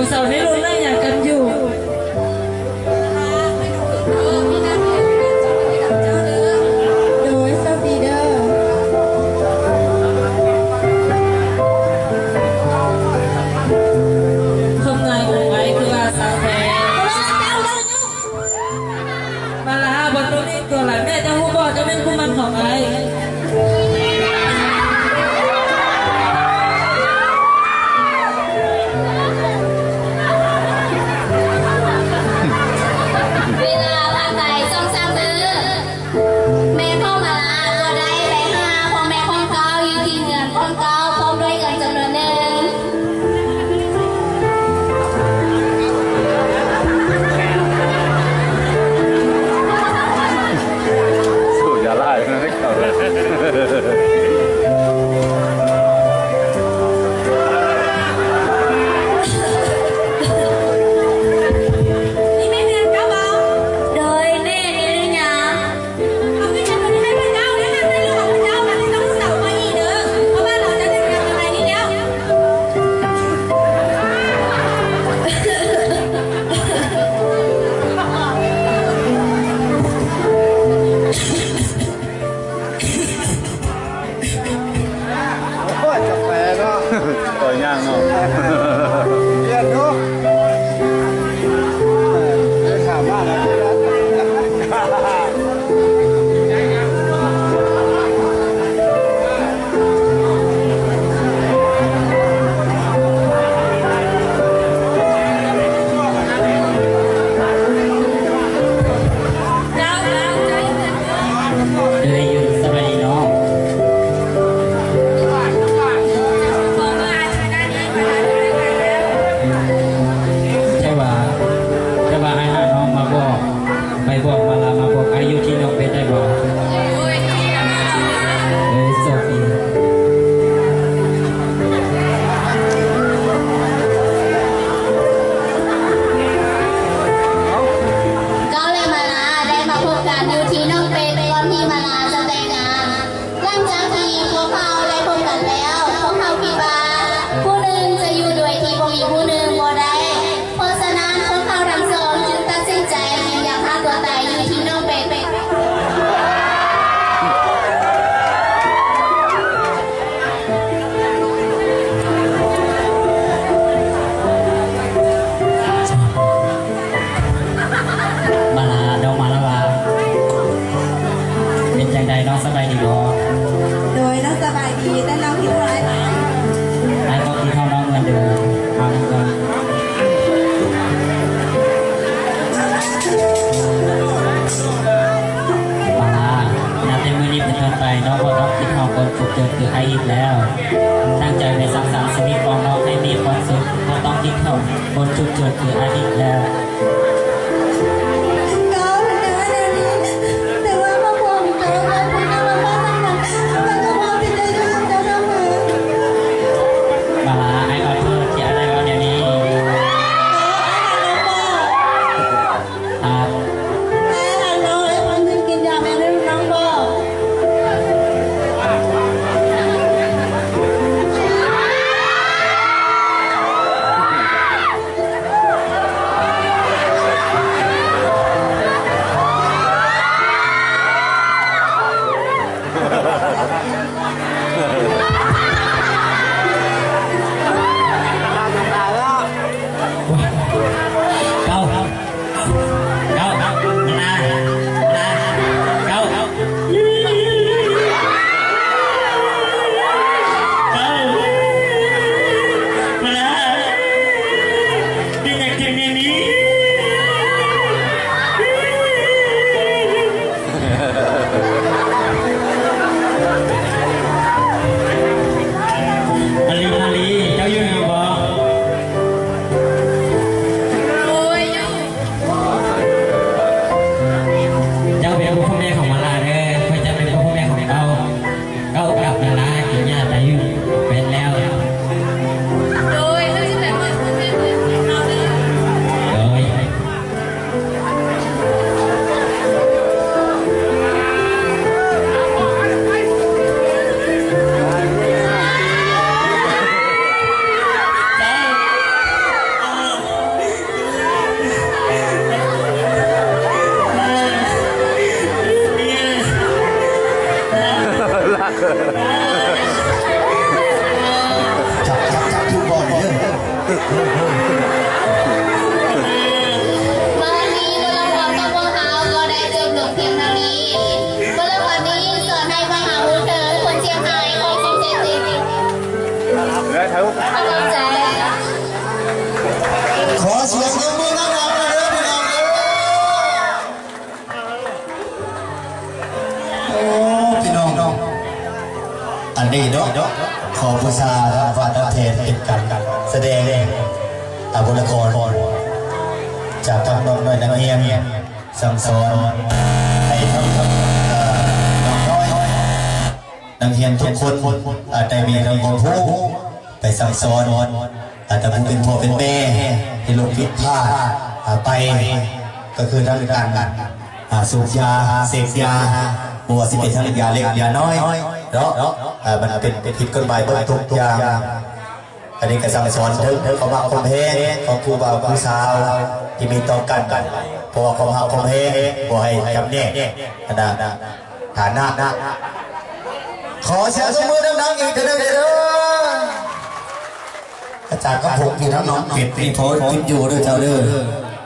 ສາວໃນລຸ້ນນັ້ນຫຍັງກັນຢູ່? ໂດຍ ໂຊກດີເດີ. ຄວາມງາມຂອງອ້າຍຄືວ່າສາວແທ້. ມາລາ ບໍ່ຕ້ອງເໜັງຕົວຫຼາຍ. ແມ່ເຈົ້າຮູ້ບໍ່ ເຈົ້າແມ່ນຄູ່ໝັ້ນຂອງອ້າຍ. ເວລາຜ່ານໄປສອງສາມມື້ ແມ່ຂອງມາລາກໍໄດ້ໄປຫາພໍ່ແມ່ຂອງເຂົາຢູ່ທີ່ເຮືອນຂອງເຂົາ ພ້ອມດ້ວຍເງິນຈຳນວນໜຶ່ງ. ນີ້ແມ່ນເຮືອນເຈົ້າບໍ່? ໂດຍ ແມ່ນອີ່ຫຼີຫຍັງ? ເອົາເງິນຈຳນວນນີ້ໃຫ້ພະເຈົ້າ ແລ້ວນຳໃຊ້ເລື່ອງຂອງພະເຈົ້າ ມັນຕ້ອງເຊົາໄວ້ອີກເດີ ເພາະວ່າເຮົາຈະໄດ້ເຮືອນໃໝ່ນີ້ແລ້ວ. ໂອ້ຍ ກາແຟເນາະ ເອີ ຍ່າງເນາະ ລຽນເນາະ ເອີ ເດີນທາງມາແລ້ວ. ເອີ ຢູ່ ສະບາຍດີເນາະ. ແຕ່ວ່າ ແຕ່ວ່າອ້າຍຫານ້ອງມາບອກ ໄປບອກມາລາ ມາບອກອ້າຍຢູ່ທີ່ນ້ອງເປັນໄດ້ບໍ່? ເອີ ໂຊກດີ. ເຈົ້າ ແລະ ມາລາໄດ້ມາພົບກັນຢູ່ທີ່ນ້ອງເປັນ ກ່ອນທີ່ມາລາຈະແຕ່ງງານ. ຫຼັງຈາກທີ່ພວກເຮົາໄດ້ພົບກັນແລ້ວ ພວກເຮົາຄິດວ່າຜູ້ໜຶ່ງຈະຢູ່ໂດຍທີ່ບໍ່ມີຜູ້ໜຶ່ງບໍ່ໄດ້. ເພາະສະນັ້ນ ພວກເຮົາທັງສອງຈຶ່ງຕັດສິນໃຈທີ່ຢາກຂ້າຕົວຕາຍຢູ່ທີ່ນ້ອງເປັນ. ມາລາ ນ້ອງມາລາວາ ເປັນຈັ່ງໃດ ນ້ອງສະບາຍດີບໍ່? ໂດຍ ນ້ອງສະບາຍດີ ແຕ່ນ້ອງຄິດຮອດອ້າຍຫຼາຍ. ອ້າຍກໍຄິດຮອດນ້ອງເໝືອນເດີມ. ມານ້ອງກ່ອນ. ມາລາ ນັບແຕ່ມື້ນີ້ເປັນຕົ້ນໄປ ນ້ອງບໍ່ຕ້ອງຄິດຮອດຄົນທຸກຈົນຄືອ້າຍອີກແລ້ວ. ຕັ້ງໃຈໄປສ້າງສັນຊີວິດຂອງນ້ອງໃຫ້ມີຄວາມສຸກ, ບໍ່ຕ້ອງຄິດຮອດຄົນທຸກຈົນຄືອ້າຍອີກແລ້ວ. ມາລາ ອ້າຍຂໍໂທດທີ່ອ້າຍໄດ້ເວົ້າແນວນີ້. ຄັບ. ວັນນີ້ບົດລະຄອນຂອງພວກເຮົາກໍໄດ້ຈົບລົງພຽງເທົ່ານີ້. ບົດລະຄອນນີ້ສອນໃຫ້ພວກເຮົາຮູ້ເຖິງຜົນເສຍຫາຍຂອງສິ່ງເສບຕິດ. ຂອສຽງຕົບມືດັງໆ ໃຫ້ເດີພີ່ນ້ອງເດີ. ໂອ້ ພີ່ນ້ອງ ອັນນີ້ເນາະ ຂໍບູຊາທາງຟ້າທາງແຜ່ເປັນການສະແດງ ອາ ບົດລະຄອນ ຈາກທາງນ້ອງນ້ອຍນັກຮຽນ ສັ່ງສອນໃຫ້ທັງ ເອີ ນ້ອງນ້ອຍ ນັກຮຽນທຸກຄົນ ອາດໄດ້ມີທັງຄວາມຮູ້ໄປສັ່ງສອນ ອາດຈະຜູ້ເປັນພໍ່ເປັນແມ່ທີ່ລູກຜິດພາດ ອາ ໄປ ກໍຄືທັງການ ອາ ສູບຢາ ເສບຢາ ບໍ່ວ່າຊິເປັນທັງຢາເລັກຢານ້ອຍເນາະ ອາ ມັນເປັນຜິດກົດໝາຍເບິດທຸກຢ່າງ. ອັນນີ້ກໍສັ່ງສອນເຖິງຄວາມຮັກຄວາມແພງຂອງຄູ່ບ່າວຄູ່ສາວທີ່ມີຕໍ່ກັນ ເພາະວ່າຄວາມຮັກຄວາມແພງບໍ່ໃຫ້ຈຳແນກ ອັນນະ ຖານະ. ຂໍສຽງຕົບມືດັງໆ ອີກເທື່ອໜຶ່ງເດີ. ອາຈານກັບຜົມຢູ່ທາງນ້ອງເປັດນີ້ພໍກິນຢູ່ເດີເຈົ້າເດີ.